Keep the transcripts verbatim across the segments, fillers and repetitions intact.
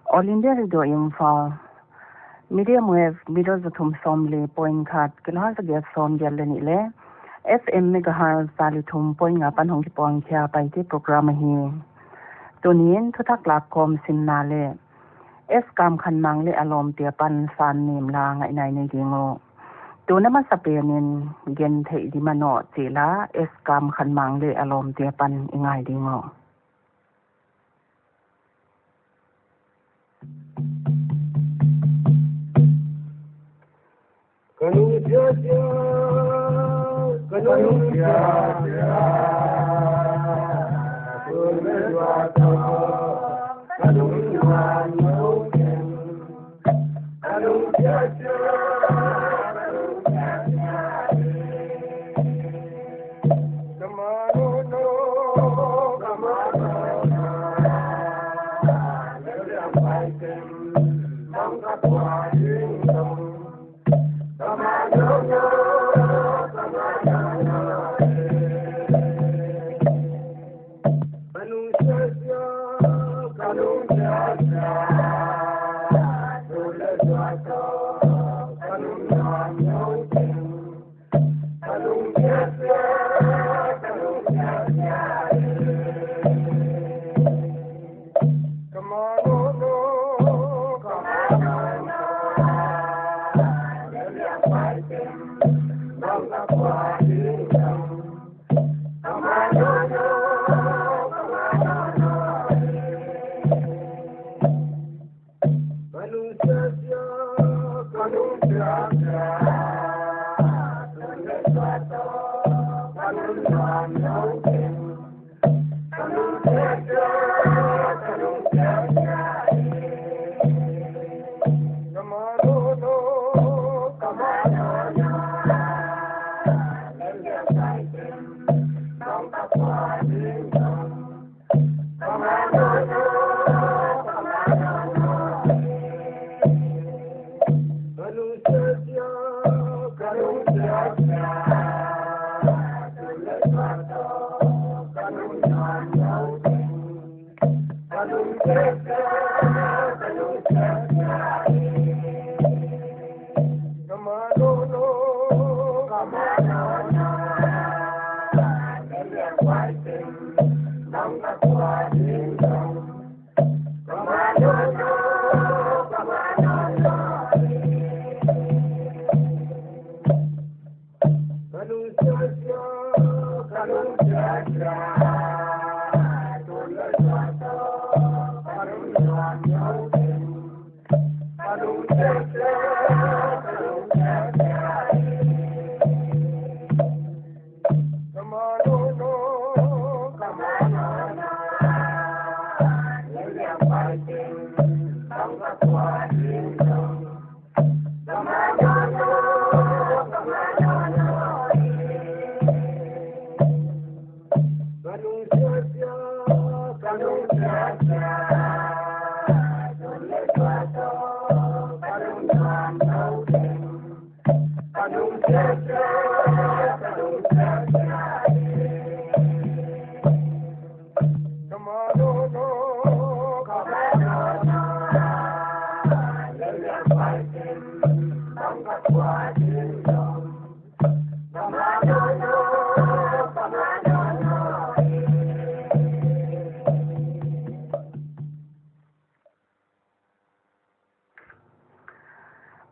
All India Radio Imphal, medium wave meter za thum sawmli point khat, kilohertz za giat sawmgiat leh nih leh F M megahertz za li thum point nga apan hong kipuang khia Paite program ahi. Tuni'n thuthak lakkhawm simna leh S Kamkhanmang leh a lawmte apan san nim la ngaihna i nei ding uh. Tun a masapen in gentheih di manoh chih la S Kamkhanmang leh a lawmte apan i ngai ding uh. Ka nung sia sia, ka nung sia sia, ka nung sia sia, ka nung sia sia.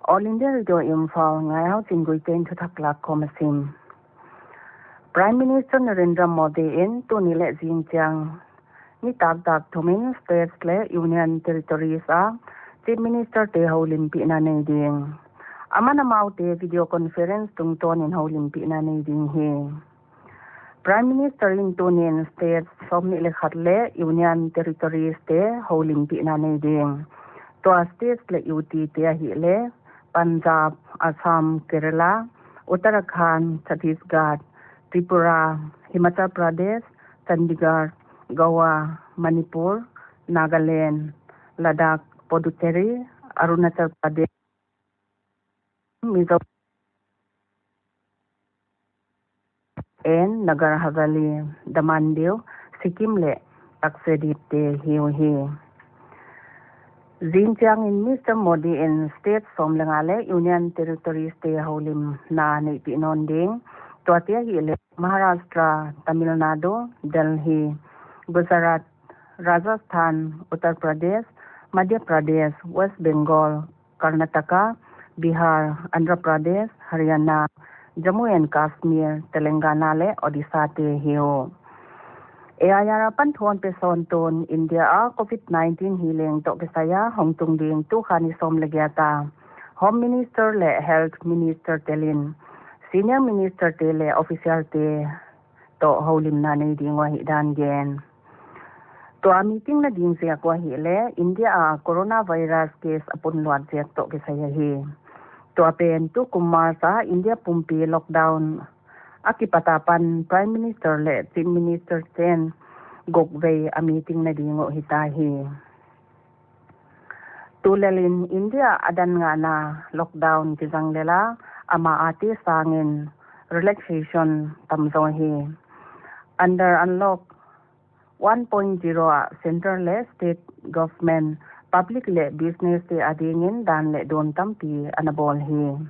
All India Radio Imphal, ngai hau chin gui ten thuthak lakkhawm a sim. Prime Minister Narendra Modi in tuni leh zingchiang nitaktak thum in states leh union territories a Chief Minister te houlimpihna nei ding. Aman amaute video conference tungtawn in houlimpihna nei ding hi. Prime Minister in tuni'n states sawmnih leh khat leh union territories te houlimpihna nei ding. Tua states leh U T te ahihleh Punjab, Assam, Kerala, Uttarakhand, Chhattisgarh, Tripura, Himachal Pradesh, Chandigarh, Goa, Manipur, Nagaland, Ladakh, Puducherry, Arunachal Pradesh, Mizoram and Nagar Haveli, Daman Diu, Sikkim leh Lakshadweep te hi uhi. Zingchiang in Mister Modi in state sawm leh nga leh Union Territories te houlimna neihpih nawn ding. Tuate ahihleh Maharashtra, Tamil Nadu, Delhi, Gujarat, Rajasthan, Uttar Pradesh, Madhya Pradesh, West Bengal, Karnataka, Bihar, Andhra Pradesh, Haryana, Jammu and Kashmir, Telangana leh Odisha te hi uh. A I R apan thuanpih sawn tun India a COVID nineteen hi leng toh kisai a hongtung ding tukha ni sawm leh giat a Home Minister leh Health Minister telin Senior Minister te leh official te toh houlimna nei ding uh ahihdan gen. Tua meeting na ding ziak uh ahihleh India a coronavirus case a pun luat ziak toh kisai ahi. Tua pen tukum March a India pumpi lockdown a kipat apan Prime Minister leh Chief Minister ten guk vei a meeting na ding uh hita hi. Tulel in India a dan ngana lockdown kizang lel a, ama ate sangin relaxation tam zaw hi. Under unlock one point zero a centre leh state government, public leh business te adingin dan leh dun tampi ana bawl hi.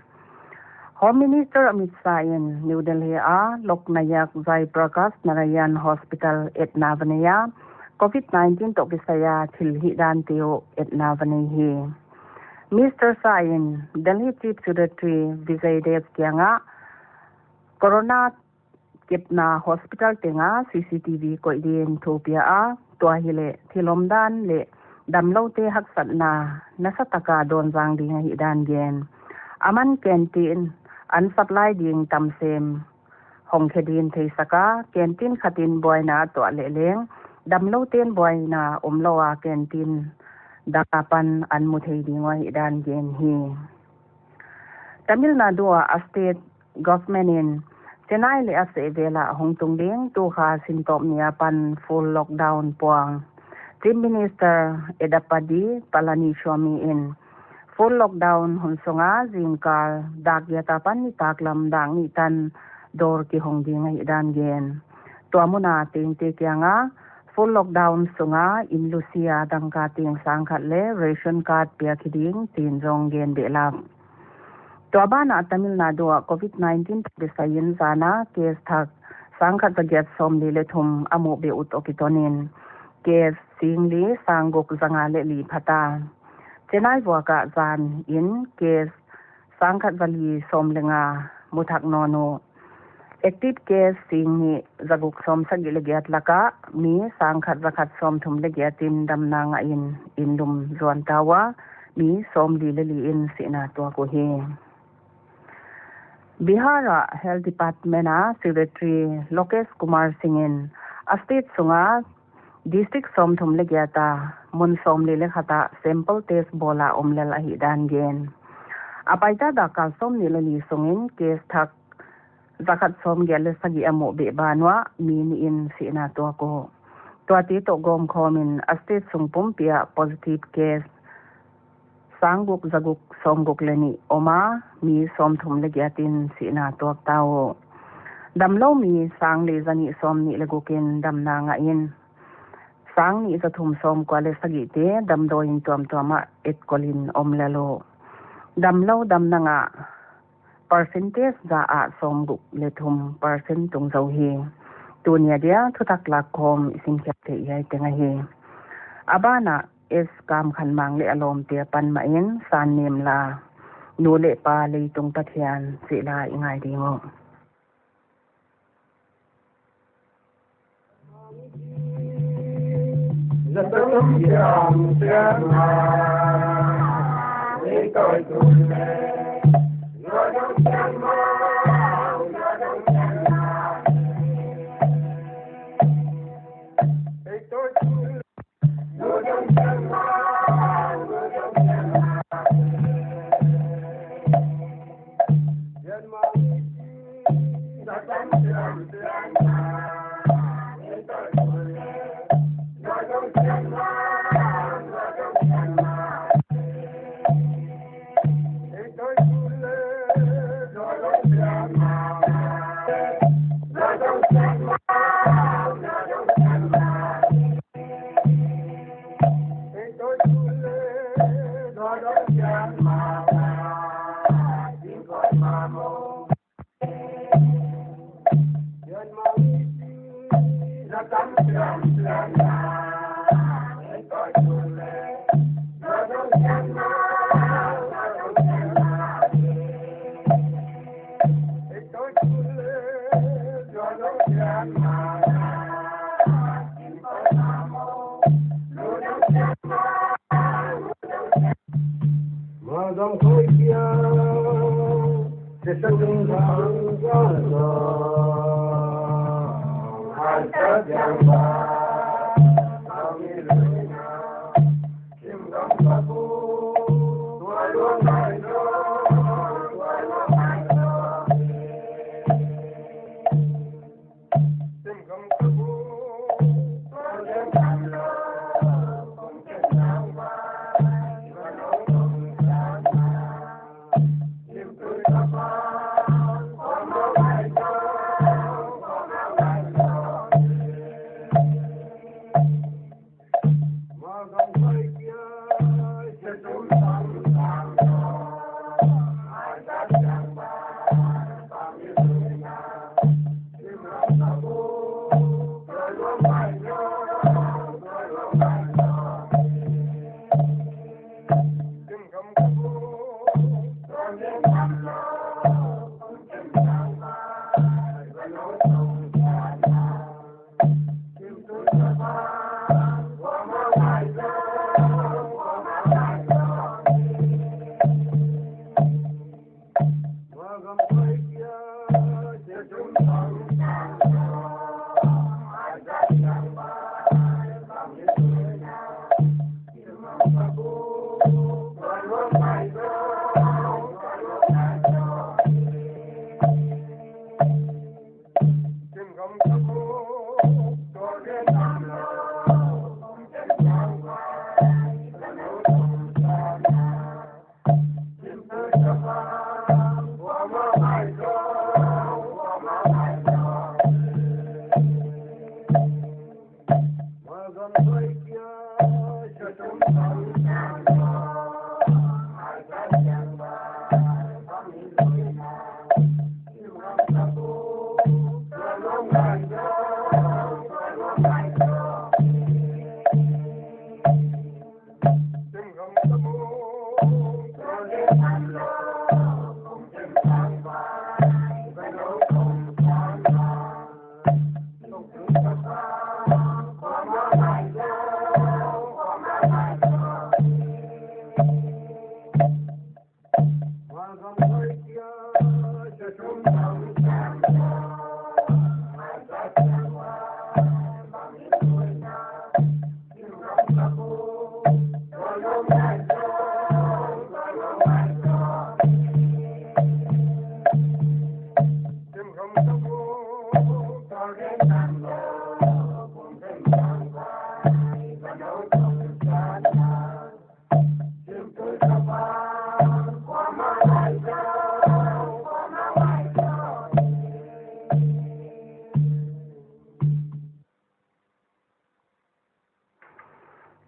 Home Minister Amit Shah in New Delhi a Lok Nayak Jai Prakash Narayan Hospital etna va nei a, COVID nineteen toh kisai a thil hihdan te uh etna va nei hi. Mister Shah in Delhi Chief Secretary Vijay Deb kiangah corona kepna hospital teng a C C T V koih din thu pia a, tua hileh thil omdan leh damlou te haksatna nasa taka dawn zang ding ahihdan gen. Aman canteen an supply ding tam sem hong khe din theisak a, canteen khat in buaina tuah leh leng damlou ten buaina omlou a canteen dang apan an mu thei ding uh ahihdan gen hi. Tamil Nadu a state government in Chennai leh a seh vel ah hongtung ding tukha sintawp ni apan full lockdown puang. Chief Minister Edappadi Palaniswami in full lockdown hun sunga zingkal dak giat apan nitaklam dak nih tan dawr kihong ding ahihdan gen. Tua mun a tengte kianga full lockdown sunga inn lusia dangka teng sangkhat leh ration card piak hi ding chi'n zong gen behlap. Tua banah Tamil Nadu ah COVID nineteen toh kisai in zana case thak sangkhat zagiat sawmli leh thum a muh beh uh toh kiton in case singli sangguk zanga leh li pha ta. Chennai vuak ah zan in case sangkhat zali sawm leh nga mu thak nawn uh. Active case singnih zaguk sawmsagih leh giat laka mi sangkhat zakhat sawmthum leh giat in damna ngah in inn lum zuan ta ua, mi sawmli leh li in sihna tuak uhi. Bihar ah Health Department a Secretary Lokesh Kumar Singh in a state sunga district sawmthum leh giat a mun sawmli leh khat ah sample test bawl a om lel ahihdan gen. A paita dak kal sawmnih leh li sungin case thak zakhat sawmgiat leh sagih a muh beh ban uah mi nih in sihna tuak uh. Tuate toh gawmkhawm in a state sung pumpi ah positive case sangguk zaguk sawmguk leh nih om a, mi sawmthum leh giat in sihna tuak ta uh. Damlou mi sangli zanih sawmnih leh guk in damna ngah in, sangnih zathum sawmkua leh sagihte damdawi inn tuamtuam ah etkol in om lel uh. Damlou damna ngah percentage za ah sawmguk leh thum percent tung zou hi. Tuni a dia thutak lakkhawm i simkhiak theih hiai teng ahi. A banah S Kamkhanmang leh a lawmte apan mah in Sannemla nu leh pa leitung Pathian chih la i ngai ding uh.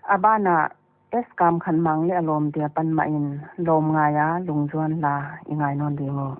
A ban ah S Kamkhanmang leh a lawmte apan mah in lawmngai a lungjuan la i ngai nawn ding uh.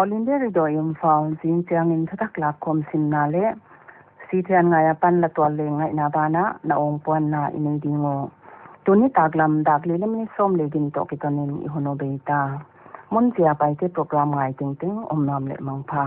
All India Radio Imphal, zingchiangin thuthak lakkhawm simna leh sithian ngai apan la tual leng ngaihna banah na awngpuanna i nei ding uh. Tuni taklam dak li leh minute sawm leh giat toh kitonin i hun uh bei ta. Munchia Paite program ngai tengteng omnuam leh mangpha.